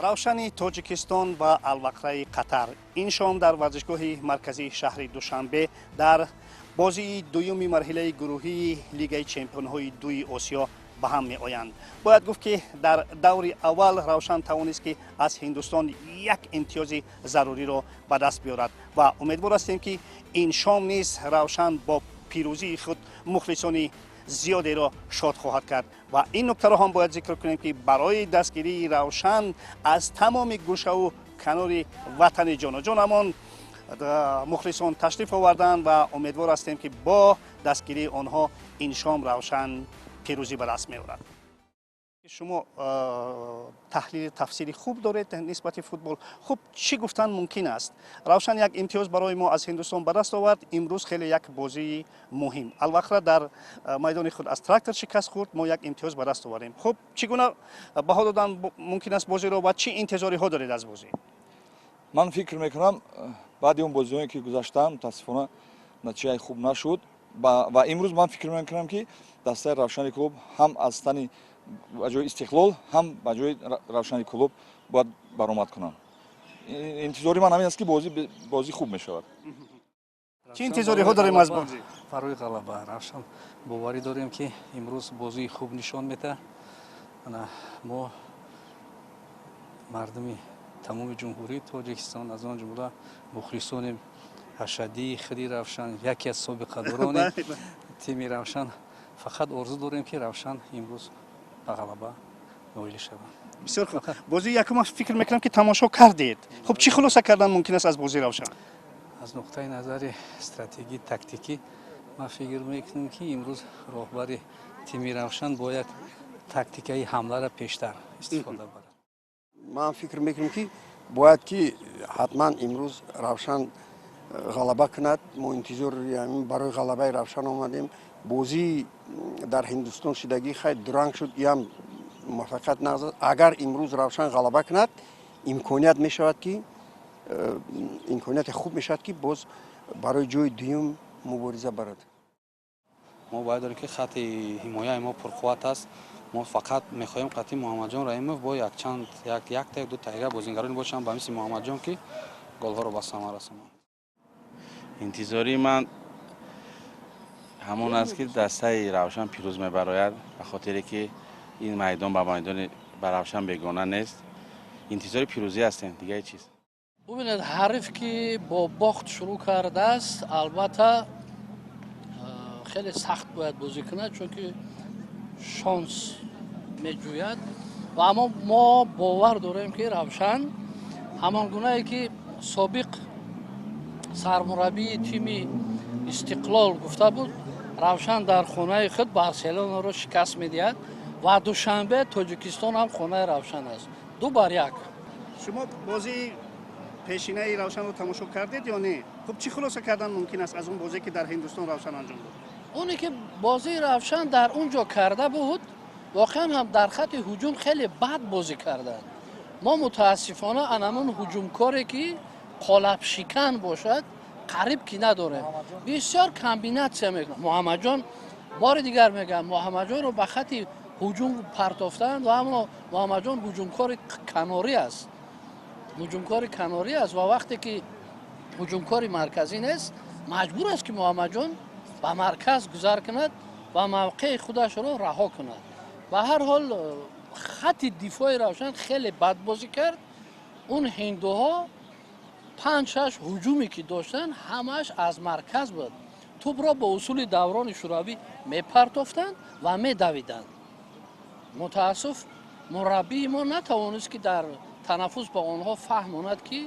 Равшани Тоҷикистон ва Алвақраи Қатар ин шом дар варзишгоҳи марказии шаҳри Душанбе дар бозии дуюми марҳилаи гурӯҳии Лигаи чемпионҳои дуи Осиё ба ҳам меоянд. Бояд гуфт, ки дар даври аввал Равшан тавонист, ки аз Ҳиндустон як имтиёзи заруриро ба даст биёрад ва умедвор ҳастем, ки ин шом низ Равшан бо пирӯзии худ мухлисони зиёдеро шод хоҳад кард. Ва ин нуктаро ҳам бояд зикр кунем, ки барои дастгирии Равшан аз тамоми гӯшаву канори ватани ҷоноҷонамон мухлисон ташриф оварданд ва умедвор ҳастем, ки бо дастгирии онҳо ин шом Равшан пирӯзӣ ба даст меорад. Шумо таҳлили тафсири хуб доред нисбати футбол. Хуб, чӣ гуфтан мумкин аст? Равшан як имтиёз барои мо аз Ҳиндустон ба даст овард. Имрӯз хеле як бозии муҳим. Алвақра дар майдони худ аз Трактор шикаст хӯрд, мо як имтиёз ба даст овардем. Хуб, чӣ гуна баҳо додан мумкин аст бозиро ва чӣ интизориҳо доред аз бозӣ? Ман фикр мекунам, баъди он бозиҳое ки гузаштанд, мутаассифона натиҷаи хуб нашуд ва имрӯз ман фикр мекунам, ки дастаи Равшани клуб ҳам аз тани ба ҷои Истиқлол, ҳам ба ҷои Равшани клуб бояд баромад кунанд. Интизори ман ҳамин аст, ки бозӣ хуб мешавад. Чӣ интизориҳо дорем аз бозӣ? Барои ғалаба Равшан боварӣ дорем, ки имрӯз бозии хуб нишон медиҳад. Мо мардуми тамоми Ҷумҳурии Тоҷикистон, аз он ҷумла мухлисони ашаддии худи Равшан, яке аз собиқадорони тими Равшан, фақат орзу дорем, ки Равшан имрӯз ба ғалаба ноил шавад. Бисёр хуб. Бозии якум фикр мекунам, ки тамошо кардед. Хуб, чӣ хулоса кардан мумкин аст аз бозии Равшан? Аз нуқтаи назари стратегӣ, тактикӣ ман фикр мекунам, ки имрӯз роҳбари тими Равшан бояд тактикаи ҳамларо пештар истифода барад. Ман фикр мекунам, ки бояд ки ҳатман имрӯз Равшан ғалаба кунад. Мо интизор барои ғалабаи Равшан омадем. Бозӣ дар Ҳиндустон шидагӣ хай дуранг шуд, иам муваффақият нағз. Агар имрӯз Равшан ғалаба кунад, имконият мешавад, ки имконияти хуб мешавад, ки боз барои ҷои дуюм мубориза барад. Мо бояд дорем, ки хатти ҳимояи мо пурқувват аст. Мо фақат мехоҳем қатъи Муҳаммадҷон Раҳимов бо якчанд якта як ду таига бозингароне бошанд ба мисли Муҳаммадҷон, ки голҳоро ба самар расонанд. Интизории ман ҳамон аст, ки дастаи Равшан пирӯз мебарояд, ба хотире ки ин майдон ба майдони ба Равшан бегона нест. Интизори пирӯзӣ ҳастем, дигари чиз. Бубинед, ҳариф ки бо бохт шурӯъ кардааст, албатта хеле сахт бояд бозӣ кунад, чунки шонс меҷӯяд. Ва аммо мо бовар дорем, ки Равшан ҳамон гунае ки собиқ сармураббии тими Истиқлол гуфта буд, Равшан дар хонаи худ Барселонаро шикаст медиҳад ва Душанбе Тоҷикистон ҳам хонаи Равшан аст. 2-1. Шумо бозии пешинаи Равшанро тамошо кардед ё не? Хуб, чӣ хулоса кардан мумкин аст аз он бозе, ки дар Ҳиндустон Равшан анҷом дод? Оне ки бозии Равшан дар он ҷо карда буд, воқеан ҳам дар хатти ҳуҷум хеле бад бозӣ карданд. Мо мутаассифона анамун ҳуҷумкоре, ки қолабшикан бошад, қариб ки надорем. Бисёр комбинатсия мекунад Муҳаммадҷон. Бори дигар мегӯям, Муҳаммадҷонро ба хатти ҳуҷум партофтанд ва аммо Муҳаммадҷон ҳуҷумкори канорӣ аст, ҳуҷумкори канорӣ аст ва вақте ки ҳуҷумкори марказӣ нест, маҷбур аст, ки Муҳаммадҷон ба марказ гузар кунад ва мавқеи худашро раҳо кунад. Ба ҳар ҳол, хатти дифои Равшан хеле бад бозӣ кард. Он ҳиндуҳо панҷ шаш ҳуҷуме ки доштанд, ҳамааш аз марказ буд. Тӯбро бо усули даврони шӯравӣ мепартофтанд ва медавиданд. Мутаассиф, мураббии мо натавонист, ки дар танаффус ба онҳо фаҳмонад, ки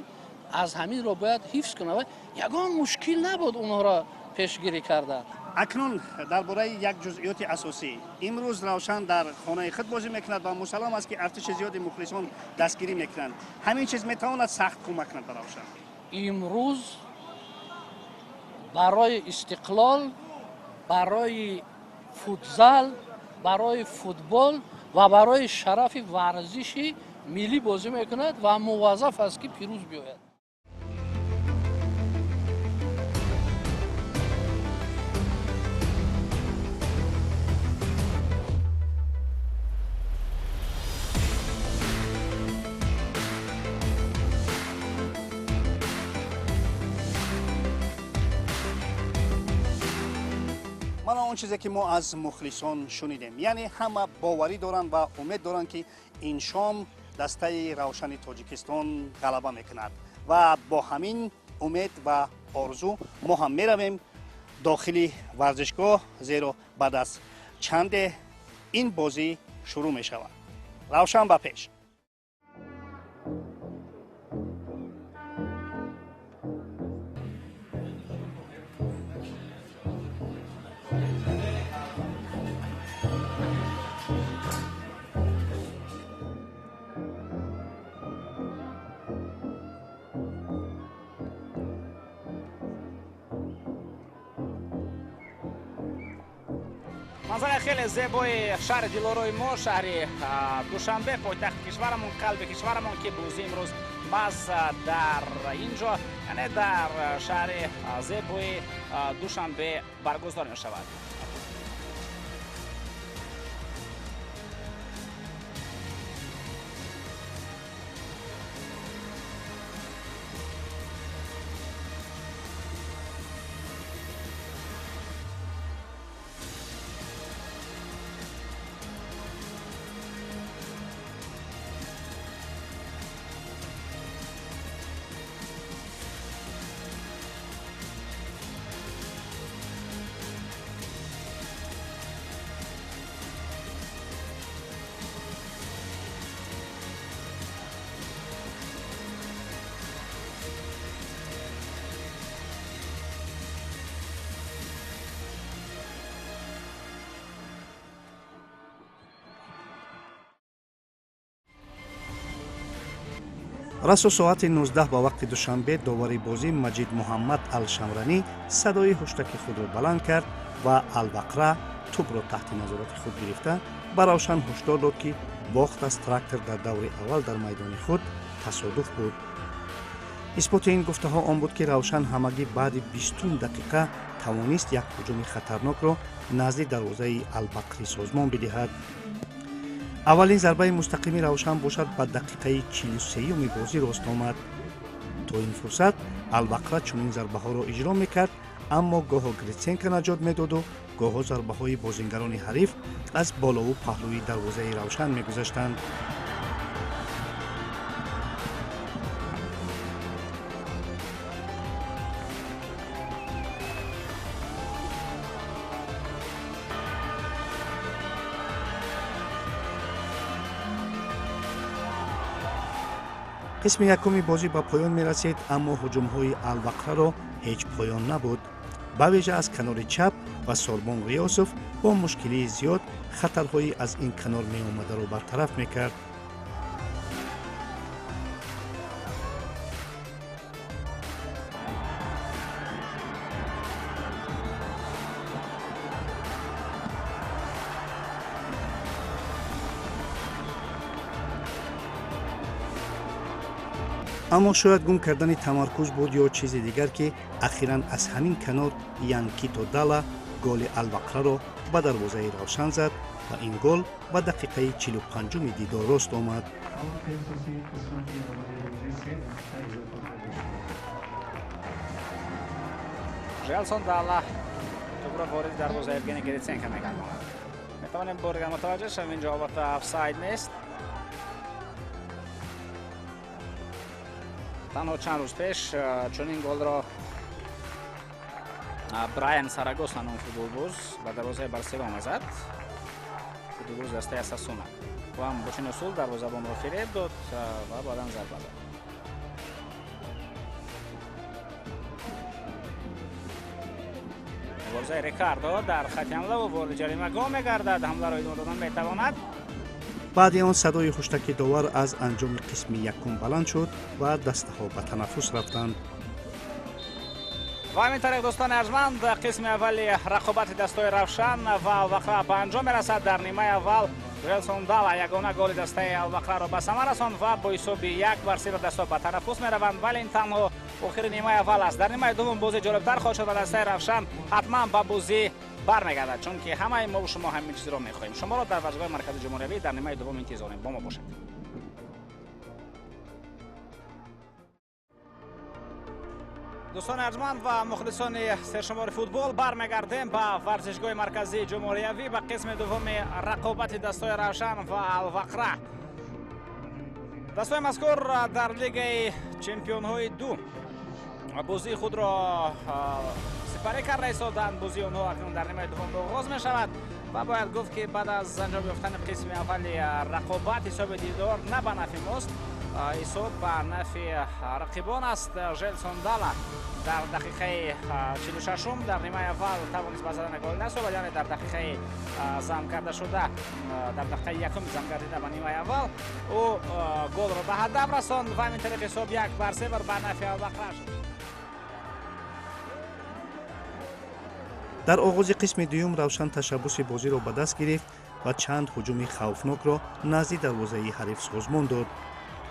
аз ҳаминро бояд ҳифз кунад. Ягон мушкил набуд онҳоро пешгирӣ кардан. Акнун дар бораи як ҷузъиёти асосӣ. Имрӯз Равшан дар хонаи худ бозӣ мекунад ва мусаллам аст, ки артиши зиёди мухлисон дастгирӣ мекунанд. Ҳамин чиз метавонад сахт кӯмак кунад ба Равшан. Имрӯз барои Истиқлол, барои футзал, барои футбол ва барои шарафи варзиши миллӣ бозӣ мекунад ва муваззаф аст, ки пирӯз биёяд. Он чизе ки мо аз мухлисон шунидем, яъне ҳама боварӣ доранд ва умед доранд, ки ин шом дастаи Равшани Тоҷикистон ғалаба мекунад ва бо ҳамин умед ва орзу мо ҳам меравем дохили варзишгоҳ, зеро баъд аз чанде ин бозӣ шурӯъ мешавад. Равшан ба пеш! Манзараи хеле зебои шаҳри дилорои мо, шаҳри Душанбе, пойтахти кишварамон, қалби кишварамон, ки бозӣ имрӯз маҳз дар ин ҷо, яъне дар шаҳри зебои Душанбе баргузор мешавад. Расо соати 19 ба вақти Душанбе довари бозӣ Маҷид Муҳаммад Алшамранӣ садои ҳуштаки худро баланд кард ва Алвақра тӯбро таҳти назорати худ гирифта ба Равшан ҳушдор дод, ки бохт аз Трактор дар даври аввал дар майдони худ тасодуф буд. Исботи ин гуфтаҳо он буд, ки Равшан ҳамагӣ баъди 20 дақиқа тавонист як ҳуҷуми хатарнокро назди дарвозаи Албақрӣ созмон бидиҳад. Аввалин зарбаи мустақими Равшан бошад ба дақиқаи 43-юми бозӣ рост омад. То ин фурсат Алвақра чунин зарбаҳоро иҷро мекард, аммо гоҳо Гритсенко наҷот медоду гоҳо зарбаҳои бозингарони ҳариф аз болову паҳлӯи дарвозаи Равшан мегузаштанд. Қисми якуми бозӣ ба поён мерасид, аммо ҳуҷумҳои Алвақраро ҳеҷ поён набуд. Ба вижа аз канори чап ва Сорбон Ғиёсов бо мушкилии зиёд хатарҳои аз ин канор меомадаро бартараф мекард. Аммо шояд гум кардани тамаркуз буд ё чизи дигар, ки ахиран аз ҳамин канор Янкито Дала голи Алвақраро ба дарвозаи Равшан зад ва ин гол ба дақиқаи 45-уми дидор рост омад. Желсон Дала тӯбро вориди дарвозаи Евгений Гриценко мегардонад. Метавонем бори дигар мутаваҷҷеҳ шавем, инҷо албатта офсайд нест. Танҳо чанд рӯз пеш чунин голро Брайан Сарагоса ном футболбоз ба дарвозаи Барселона зад. Футболбоз дастаи Осасуна. Ӯ ҳам бо чунин усул дарвозабонро фиреб дод ва баъдан зарба зад. Муборизаи Рикардо дар хати ҳамла ва вориди ҷаримагоҳ мегардад. Ҳамларо идома додан метавонад. Баъди он садои хуштаки довар аз анҷоми қисми якум баланд шуд ва дастаҳо ба танаффус рафтанд. Ва ҳамин тариқ, дӯстони арҷманд, қисми аввали рақобати дастаҳои Равшан ва Алвақра ба анҷом мерасад. Дар нимаи аввал Желсон Дала ягона голи дастаи Алвақраро ба самар расонд ва бо ҳисоби 1-0 дастаҳо ба танаффус мераванд. Вале ин танҳо охири нимаи аввал аст. Дар нимаи дуввум бозӣ ҷолибтар хоҳад шуд ва дастаи Равшан ҳатман ба бозӣ бармегардад, чунки ҳамаи мо шумо ҳамин чизро мехоҳем. Шуморо дар варзишгоҳи маркази ҷумҳуриявӣ дар нимаи дуввум интизорем. Бо мо бошед. Дӯстони арҷманд ва мухлисони сершумори футбол, бармегардем ба варзишгоҳи марказии ҷумҳуриявӣ, ба қисми дуввуми рақобати дастҳои Равшан ва Алвақра. Дастҳои мазкур дар лигаи чемпионҳои ду бозии худро сипарӣ карда истоданд. Бозии онҳо акнун дар нимаи дуввум оғоз мешавад ва бояд гуфт, ки баъд аз анҷом ёфтани қисми аввали рақобат ҳисоби дидор на ба нафъи мост, ҳисоб ба нафъи рақибон аст. Желсон Дала дар дақиқаи 46-ум дар нимаи аввал тавонист ба задани гол насобад, яъне дар дақиқаи зам карда шуда, дар дақиқаи якуми зам гардида ба нимаи аввал ӯ голро ба ҳадаф расонд ва ҳамин тариқ ҳисоб 1-0 ба нафъи Алвақра шуд. Дар оғози қисми дуюм Равшан ташаббуси бозиро ба даст гирифт ва чанд ҳуҷуми хавфнокро назди дарвозаи ҳариф созмон дод.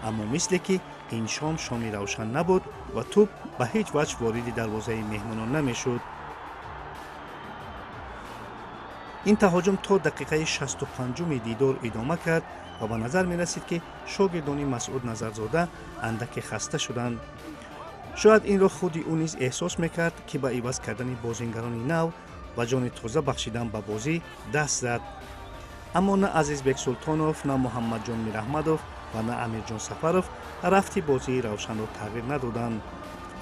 Аммо мисле ки ин шом шоми Равшан набуд ва тӯб ба ҳеҷ ваҷҳ вориди дарвозаи меҳмонон намешуд. Ин таҳоҷум то дақиқаи 65-уми дидор идома кард ва ба назар мерасид, ки шогирдони Масъуд Назарзода андаке хаста шуданд. Шояд инро худи ӯ низ эҳсос мекард, ки ба иваз кардани бозингарони нав ва ҷони тоза бахшидан ба бозӣ даст зад. Аммо на Азизбек Султонов, на Муҳаммадҷон Мираҳмадов ва на Амирҷон Сафаров рафти бозии Равшанро тағйир надоданд.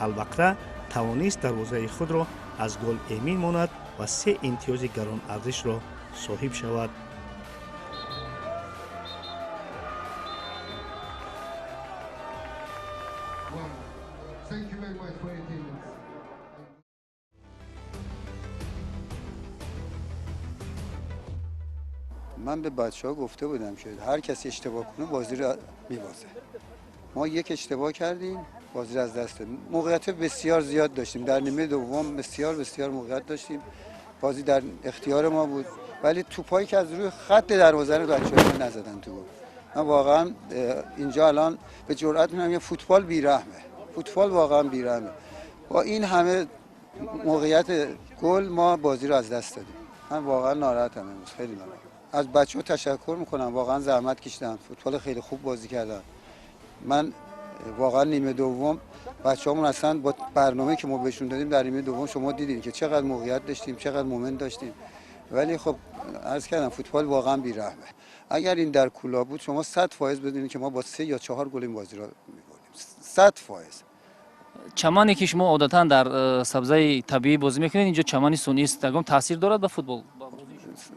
Алвақра тавонист дарвозаи худро аз гол эмин монад ва се имтиёзи гаронарзишро соҳиб шавад. من به بچه‌ها گفته بودم که هر کسی اشتباه کنه بازی رو میبازه. ما یک اشتباه کردیم، بازی رو از دست دادیم. موقعیت بسیار زیاد داشتیم. در نیمه دوم بسیار بسیار موقعیت داشتیم. بازی در اختیار ما بود، ولی توپایی که از روی خط دروازه رو بچه‌ها نزدن تو گل. من واقعا اینجا الان به جرئت میگم یه فوتبال بی‌رحمه. فوتبال واقعا بی‌رحمه. با این همه موقعیت گل ما بازی رو از دست دادیم. من واقعا ناراحتم امروز، خیلی ناراحتم. از بچه‌ها تشکر میکنم، واقعا زحمت کشیدن، فوتبال خیلی خوب بازی کردن. من واقعا نیمه دوم بچه‌هامون اصلا با برنامه‌ای که ما بهشون دادیم در نیمه دوم شما دیدین که چقدر موقعیت داشتیم، چقدر moment داشتیم، ولی خب عرض کردم فوتبال واقعا بی‌رحمه. اگر این در کولا بود شما 100% بدونید که ما با 3 یا 4 گل این بازی را می‌بردیم. 100%. چمنی که شما عادتاً در سبزه طبیعی بازی میکنید، اینجا چمنی سونی است، تاثیر دارد به فوتبال؟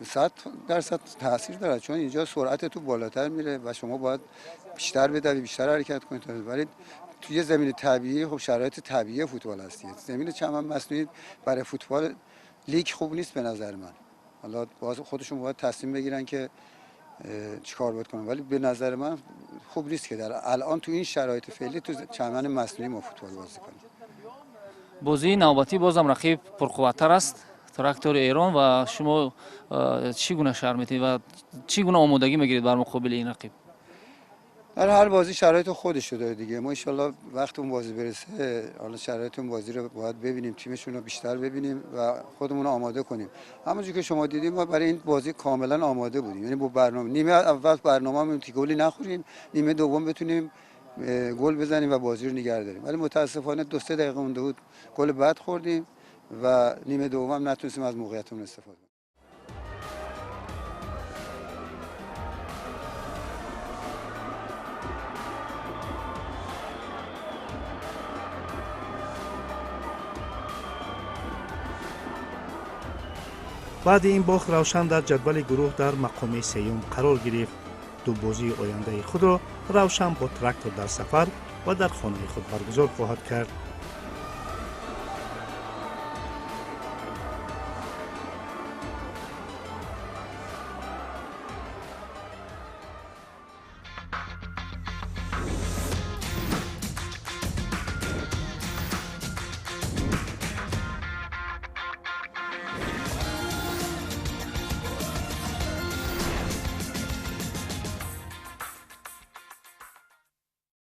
100% تاثیر دارد، چون اینجا سرعت تو بالاتر میره و شما باید بیشتر بدوی، بیشتر حرکت کنید. ولی توی زمین طبیعی خب شرایط طبیعی فوتبال هست. زمین چمن مصنوعی برای فوتبال لیگ خوب نیست به نظر من. حالا باز خودشون باید تصمیم بگیرن که چیکار باید کنن، ولی به نظر من خوب نیست که در الان تو این شرایط فعلی تو چمن مصنوعی ما فوتبال بازی کنیم. بازی نوبتی بازم رقیب پرقوت‌تر است، تراکتور ایران، و شما چی گونه شرط میتید و چی گونه آمادگی میگیرید بر مقابل این رقیب؟ در هر بازی شرایط خودش رو داره دیگه. ما ان شاءالله وقت اون بازی برسه، حالا شرایط اون بازی رو باید ببینیم، تیمشون رو بیشتر ببینیم و خودمون رو آماده کنیم. همونجوری که شما دیدیم ما برای این بازی کاملا آماده بودیم، یعنی با برنامه نیمه اول برنامه‌مون که گلی نخوریم، نیمه دوم بتونیم گل بزنیم و بازی رو نگه داریم. ولی متاسفانه 2-3 دقیقه مونده بود گل بد خوردیم و نیمه دوم هم نتونستیم از موقعیتمون استفاده کنیم. баъди ин бохт Равшан дар ҷадвали гурӯҳ дар мақоми сеюм қарор гирифт. Ду бозии ояндаи худро Равшан бо Трактор дар сафар ва дар хонаи худ баргузор хоҳад кард.